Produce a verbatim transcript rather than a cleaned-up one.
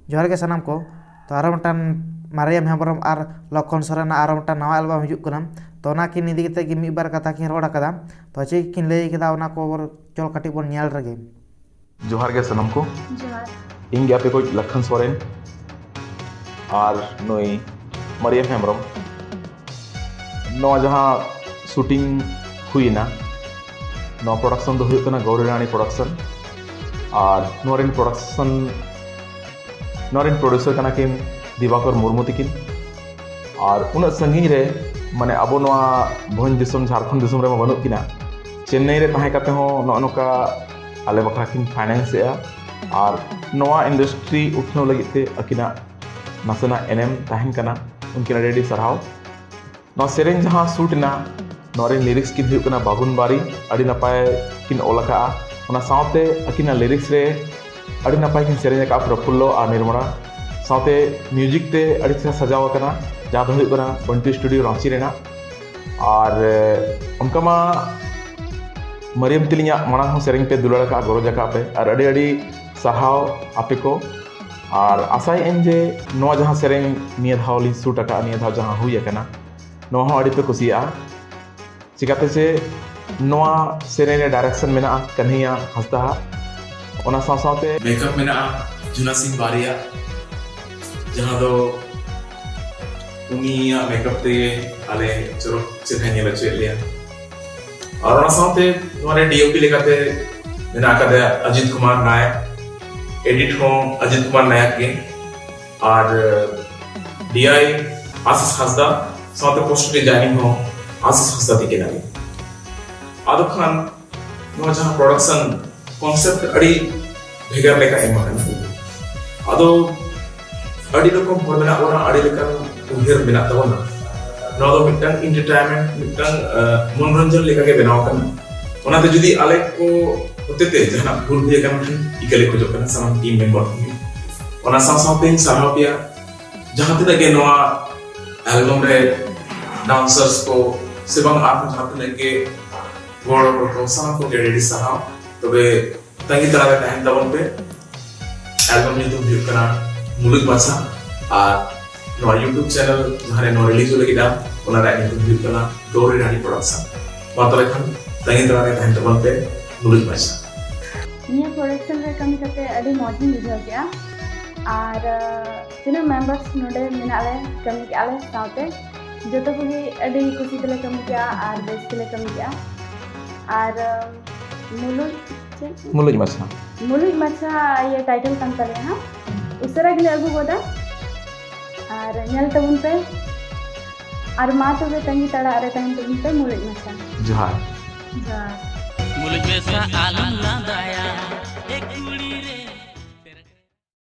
ᱡᱚᱦᱟᱨ ᱜᱮ ᱥᱟᱱᱟᱢ ᱠᱚ᱾ ᱛᱚ ᱟᱨᱚ ᱢᱤᱫᱴᱟᱝ ᱢᱟᱨᱤᱭᱟᱢ ᱦᱮᱢᱵᱨᱚᱢ ᱟᱨ ᱞᱚᱠᱠᱷᱚᱱ ᱥᱚᱨᱮᱱᱟᱜ ᱟᱨᱚ ᱢᱤᱫᱴᱟᱝ ᱱᱟᱣᱟ ᱮᱞᱵᱟᱢ ᱦᱤᱡᱩᱜ ᱠᱟᱱᱟ᱾ ᱛᱚ ᱚᱱᱟ ᱠᱤᱱ ᱤᱫᱤ ᱠᱟᱛᱮ ᱜᱮ ᱢᱤᱫ ᱵᱟᱨ ᱠᱟᱛᱷᱟ ᱠᱤᱱ ᱨᱚᱲ ᱟᱠᱟᱫᱟ᱾ ᱛᱚ ᱪᱮᱫ ᱠᱤᱱ ᱞᱟᱹᱭ ᱠᱮᱫᱟ, ᱚᱱᱟ ᱠᱚ ᱪᱚᱞ ᱠᱟᱹᱴᱤᱡ ᱵᱚᱱ ᱧᱮᱞ ᱨᱮᱜᱮ᱾ ᱡᱚᱦᱟᱨ ᱜᱮ ᱥᱟᱱᱟᱢ ᱠᱚ᱾ ᱡᱚᱦᱟᱨ᱾ ᱤᱧ ᱜᱮ ᱟᱯᱮ ᱠᱚ ᱞᱚᱠᱠᱷᱚᱱ ᱥᱚᱨᱮᱱ ᱟᱨ ᱱᱩᱭ ᱢᱟᱨᱤᱭᱟᱢ ᱦᱮᱢᱵᱨᱚᱢ᱾ ᱱᱚᱣᱟ ᱡᱟᱦᱟᱸ ᱥᱩᱴᱤᱝ ᱦᱩᱭᱮᱱᱟ, ᱱᱚᱣᱟ ᱯᱨᱚᱰᱟᱠᱥᱚᱱ ᱫᱚ ᱦᱩᱭᱩᱜ ᱠᱟᱱᱟ ᱜᱚᱣᱨᱤ ᱨᱟᱱᱤ ᱯᱨᱚᱰᱟᱠᱥᱚᱱ᱾ ᱟᱨ ᱱᱚᱣᱟ ᱨᱮᱱ ᱯᱨᱚᱰᱟᱠᱥᱚᱱ ᱱᱚᱣᱟ ᱨᱮᱱ ᱯᱨᱚᱰᱭᱩᱥᱟᱨ ᱠᱟᱱᱟ ᱠᱤᱱ ᱫᱤᱵᱟᱠᱚᱨ ᱢᱩᱨᱢᱩ ᱛᱤᱠᱤᱱ᱾ ᱟᱨ ᱩᱱᱟᱹᱜ ᱥᱟᱺᱜᱤᱧ ᱨᱮ, ᱢᱟᱱᱮ ᱟᱵᱚ ᱱᱚᱣᱟ ᱵᱷᱚᱸᱡᱽ ᱫᱤᱥᱚᱢ ᱡᱷᱟᱲᱠᱷᱚᱸᱰ ᱫᱤᱥᱚᱢ ᱨᱮᱢᱟ ᱵᱟᱹᱱᱩᱜ ᱠᱤᱱᱟ᱾ ᱪᱮᱱᱱᱟᱭ ᱨᱮ ᱛᱟᱦᱮᱸ ᱠᱟᱛᱮ ᱦᱚᱸ ᱱᱚᱜᱼᱚ ᱱᱚᱝᱠᱟ ᱟᱞᱮ ᱵᱟᱠᱷᱨᱟ ᱠᱤᱱ ᱯᱷᱟᱭᱱᱮᱱᱥ ᱮᱜᱼᱟ᱾ ᱟᱨ ᱱᱚᱣᱟ ᱤᱱᱰᱟᱥᱴᱨᱤ ᱩᱛᱱᱟᱹᱣ ᱞᱟᱹᱜᱤᱫ ᱛᱮ ᱟᱹᱠᱤᱱᱟᱜ ᱱᱟᱥᱮᱱᱟᱜ ᱮᱱᱮᱢ ᱛᱟᱦᱮᱱ ᱠᱟᱱᱟ᱾ ᱩᱱᱠᱤᱱ ᱟᱹᱰᱤ ᱟᱹᱰᱤ ᱥᱟᱨᱦᱟᱣ᱾ ᱱᱚᱣᱟ ᱥᱮᱨᱮᱧ ᱡᱟᱦᱟᱸ ᱥᱩᱴ ᱮᱱᱟ, ᱱᱚᱣᱟ ᱨᱮᱱ ᱞᱤᱨᱤᱠᱥ ᱠᱤᱱ ᱦᱩᱭᱩᱜ ᱠᱟᱱᱟ ᱵᱟᱜᱩᱱ ᱵᱟᱨᱤ, ᱟᱹᱰᱤ ᱱᱟᱯᱟᱭ ᱠᱤᱱ ᱚᱞ ᱟᱠᱟᱫᱼᱟ᱾ ᱚᱱᱟ ᱥᱟᱶᱛᱮ ᱟᱹᱠᱤᱱᱟᱜ ᱞᱤᱨᱤᱠᱥ ᱨᱮ ᱟᱹᱰᱤ ᱱᱟᱯᱟᱭ ᱠᱤᱱ ᱥᱮᱨᱮᱧ ᱟᱠᱟᱫᱼᱟ ᱯᱨᱚᱯᱷᱩᱞᱞᱚ ᱟᱨ ᱱᱤᱨᱢᱚᱞᱟ᱾ ᱥᱟᱶᱛᱮ ᱢᱤᱭᱩᱡᱤᱠ ᱛᱮ ᱟᱹᱰᱤ ᱪᱮᱦᱨᱟ ᱥᱟᱡᱟᱣ ᱟᱠᱟᱱᱟ, ᱡᱟᱦᱟᱸ ᱫᱚ ᱦᱩᱭᱩᱜ ᱠᱟᱱᱟ ᱵᱚᱱᱴᱤ ᱥᱴᱩᱰᱤᱭᱳ ᱨᱟᱺᱪᱤ ᱨᱮᱱᱟᱜ᱾ ᱟᱨ ᱮ, ᱚᱱᱠᱟ ᱢᱟ ᱢᱟᱨᱤᱭᱟᱢ ᱛᱤᱞᱤᱧᱟᱜ ᱢᱟᱲᱟᱝ ᱦᱚᱸ ᱥᱮᱨᱮᱧ ᱯᱮ ᱫᱩᱞᱟᱹᱲ ᱟᱠᱟᱫᱼᱟ, ᱜᱚᱨᱚᱡᱽ ᱟᱠᱟᱫ ᱯᱮ, ᱟᱨ ᱟᱹᱰᱤ ᱟᱹᱰᱤ ᱥᱟᱨᱦᱟᱣ ᱟᱯᱮ ᱠᱚ᱾ ᱟᱨ ᱟᱥᱟᱭᱮᱫ ᱟᱹᱧ ᱡᱮ ᱱᱚᱣᱟ ᱡᱟᱦᱟᱸ ᱥᱮᱨᱮᱧ ᱱᱤᱭᱟᱹ ᱫᱷᱟᱣ ᱞᱤᱧ ᱥᱩᱴ ᱟᱠᱟᱫᱼᱟ, ᱱᱤᱭᱟᱹ ᱫᱷᱟᱣ ᱡᱟᱦᱟᱸ ᱦᱩᱭ ᱟᱠᱟᱱᱟ, ᱱᱚᱣᱟ ᱦᱚᱸ ᱟᱹᱰᱤ ᱯᱮ ᱠᱩᱥᱤᱭᱟᱜᱼᱟ᱾ ᱪᱤᱠᱟᱹᱛᱮ ᱥᱮ ᱱᱚᱣᱟ ᱥᱮᱨᱮᱧ ᱨᱮ ᱰᱟᱭᱨᱮᱠᱥᱚᱱ ᱢᱮᱱᱟᱜᱼᱟ ᱠᱟᱹᱱᱦᱤᱭᱟ ᱦᱟᱸᱥᱫᱟ ᱟᱜ᱾ ᱚᱱᱟ ᱥᱟᱶ ᱥᱟᱶᱛᱮ ᱢᱮᱠᱟᱯ ᱢᱮᱱᱟᱜᱼᱟ ᱡᱩᱱᱟ ᱥᱤᱝ ᱵᱟᱨᱤᱭᱟᱜ, ᱡᱟᱦᱟᱸ ᱫᱚ ᱩᱱᱤᱭᱟᱜ ᱢᱮᱠᱟᱯ ᱛᱮᱜᱮ ᱟᱞᱮ ᱪᱚᱨᱚᱠ ᱪᱮᱦᱨᱟ ᱧᱮᱞ ᱦᱚᱪᱚᱭᱮᱫ ᱞᱮᱭᱟ᱾ ᱟᱨ ᱚᱱᱟ ᱥᱟᱶᱛᱮ ᱱᱚᱣᱟ ᱨᱮ ᱰᱤᱳᱯᱤ ᱞᱮᱠᱟᱛᱮ ᱢᱮᱱᱟᱜ ᱟᱠᱟᱫᱮᱭᱟ ᱚᱡᱤᱛ ᱠᱩᱢᱟᱨ ᱱᱟᱭᱟᱠ, ᱮᱰᱤᱴ ᱦᱚᱸ ᱚᱡᱤᱛ ᱠᱩᱢᱟᱨ ᱱᱟᱭᱟᱠ ᱜᱮ, ᱟᱨ ᱰᱤᱟᱭ ᱟᱥᱤᱥ ᱦᱟᱸᱥᱫᱟ, ᱥᱟᱶᱛᱮ ᱯᱳᱥᱴᱟᱨ ᱰᱤᱡᱟᱭᱱᱤᱝ ᱦᱚᱸ ᱟᱥᱤᱥ ᱦᱟᱸᱥᱫᱟ ᱛᱤᱠᱤᱱᱟᱜ ᱜᱮ᱾ ᱟᱫᱚ ᱠᱷᱟᱱ ᱱᱚᱣᱟ ᱡᱟᱦᱟᱸ ᱯᱨᱚᱰᱟᱠᱥᱚᱱ ᱠᱚᱱᱥᱮᱯᱴ ᱟᱹᱰᱤ ᱵᱷᱮᱜᱟᱨ ᱞᱮᱠᱟ ᱮᱢ ᱟᱠᱟᱱᱟ᱾ ᱟᱫᱚ ᱟᱹᱰᱤ ᱨᱚᱠᱚᱢ ᱦᱚᱲ ᱢᱮᱱᱟᱜ ᱵᱚᱱᱟ, ᱟᱹᱰᱤ ᱞᱮᱠᱟᱱ ᱩᱭᱦᱟᱹᱨ ᱢᱮᱱᱟᱜ ᱛᱟᱵᱚᱱᱟ᱾ ᱱᱚᱣᱟ ᱫᱚ ᱢᱤᱫᱴᱟᱝ ᱮᱱᱴᱟᱨᱴᱮᱱᱢᱮᱱᱴ, ᱢᱤᱫᱴᱟᱝ ᱟᱸ, ᱢᱚᱱᱳᱨᱚᱧᱡᱚᱱ ᱞᱮᱠᱟᱜᱮ ᱵᱮᱱᱟᱣ ᱟᱠᱟᱱᱟ᱾ ᱚᱱᱟᱛᱮ ᱡᱩᱫᱤ ᱟᱞᱮ ᱠᱚ ᱦᱚᱛᱮᱛᱮ ᱡᱟᱦᱟᱱᱟᱜ ᱵᱷᱩᱞ ᱦᱩᱭ ᱟᱠᱟᱱ ᱠᱷᱟᱱ ᱤᱠᱟᱹᱞᱮ ᱠᱷᱚᱡᱚᱜ ᱠᱟᱱᱟ ᱥᱟᱱᱟᱢ ᱴᱤᱢ ᱢᱮᱢᱵᱟᱨ ᱠᱚᱜᱮ᱾ ᱚᱱᱟ ᱥᱟᱶ ᱥᱟᱶᱛᱮᱧ ᱥᱟᱨᱦᱟᱣ ᱯᱮᱭᱟ ᱡᱟᱦᱟᱸ ᱛᱤᱱᱟᱹᱜ ᱜᱮ ᱱᱚᱣᱟ ᱮᱞᱵᱟᱢ ᱨᱮ ᱰᱟᱱᱥᱟᱨᱥ ᱠᱚ ᱥᱮ ᱵᱟᱝ ᱟᱨᱦᱚᱸ ᱡᱟᱦᱟᱸ ᱛᱤᱱᱟᱹᱜ ᱜᱮ ᱜᱚᱲᱚ ᱦᱚᱲ ᱠᱚ, ᱥᱟᱱᱟᱢ ᱠᱚᱜᱮ ᱟᱹᱰᱤ ᱟᱹᱰᱤ ᱥᱟᱨᱦᱟᱣ᱾ ᱛᱚᱵᱮ ᱛᱟᱺᱜᱤ ᱛᱟᱲᱟᱜ ᱨᱮ ᱛᱟᱦᱮᱱ ᱛᱟᱵᱚᱱ ᱯᱮ᱾ ᱮᱞᱵᱟᱢ ᱧᱩᱛᱩᱢ ᱦᱩᱭᱩᱜ ᱠᱟᱱᱟ ᱢᱩᱞᱩᱡ ᱢᱟᱪᱷᱟ᱾ ᱟᱨ ᱱᱚᱣᱟ YouTube channel ᱡᱟᱦᱟᱸ ᱨᱮ ᱱᱚᱣᱟ release ᱞᱟᱹᱜᱤᱫ ᱟ, ᱚᱱᱟ ᱨᱮᱭᱟᱜ ᱧᱩᱛᱩᱢ ᱦᱩᱭᱩᱜ ᱠᱟᱱᱟ ᱜᱳᱣᱨᱤ ᱨᱟᱱᱤ Production᱾ ᱢᱟ ᱛᱚᱵᱮ ᱠᱷᱟᱱ ᱛᱟᱺᱜᱤ ᱛᱟᱲᱟᱜ ᱨᱮ ᱛᱟᱦᱮᱱ ᱛᱟᱵᱚᱱ ᱯᱮ ᱢᱩᱞᱩᱡ ᱢᱟᱪᱷᱟ᱾ ᱱᱤᱭᱟᱹ production ᱨᱮ ᱠᱟᱹᱢᱤ ᱠᱟᱛᱮ ᱟᱹᱰᱤ ᱢᱚᱡᱽ ᱤᱧ ᱵᱩᱡᱷᱟᱹᱣ ᱠᱮᱜᱼᱟ᱾ ᱟᱨ ᱛᱤᱱᱟᱹᱜ members ᱱᱚᱰᱮ ᱢᱮᱱᱟᱜ ᱞᱮ, ᱠᱟᱹᱢᱤ ᱠᱮᱜᱼᱟ ᱞᱮ ᱥᱟᱶᱛᱮ, ᱡᱚᱛᱚ ᱠᱚᱜᱮ ᱟᱹᱰᱤ ᱠᱩᱥᱤ ᱛᱮᱞᱮ ᱠᱟᱹᱢᱤ ᱠᱮᱜᱼᱟ ᱟᱨ ᱵᱮᱥ ᱛᱮᱞᱮ ᱠᱟᱹᱢᱤ ᱠᱮᱜᱼᱟ᱾ ᱟᱨ ᱢᱩᱞᱩᱡ ᱪᱮᱫ? ᱢᱩᱞᱩᱡ ᱢᱟᱪᱷᱟ᱾ ᱢᱩᱞᱩᱡ ᱢᱟᱪᱷᱟ ᱤᱭᱟᱹ title ᱠᱟᱱ ᱛᱟᱞᱮᱭᱟ ᱦᱟᱸᱜ᱾ ᱩᱥᱟᱹᱨᱟ ᱜᱮᱞᱮ ᱟᱹᱜᱩ ᱜᱚᱫᱟ᱾ ᱟᱨ ᱧᱮᱞ ᱛᱟᱵᱚᱱ ᱯᱮ᱾ ᱟᱨ ᱢᱟ ᱛᱚᱵᱮ ᱛᱟᱺᱜᱤ ᱛᱟᱲᱟᱜ ᱨᱮ ᱛᱟᱦᱮᱱ ᱛᱟᱵᱚᱱ ᱯᱮ ᱢᱩᱞᱩᱡ ᱢᱟᱪᱷᱟ᱾ ᱡᱚᱦᱟᱨ᱾ ᱡᱚᱦᱟᱨ᱾ ᱢᱩᱞᱩᱡ ᱢᱮᱥᱟ ᱟᱞᱚᱢ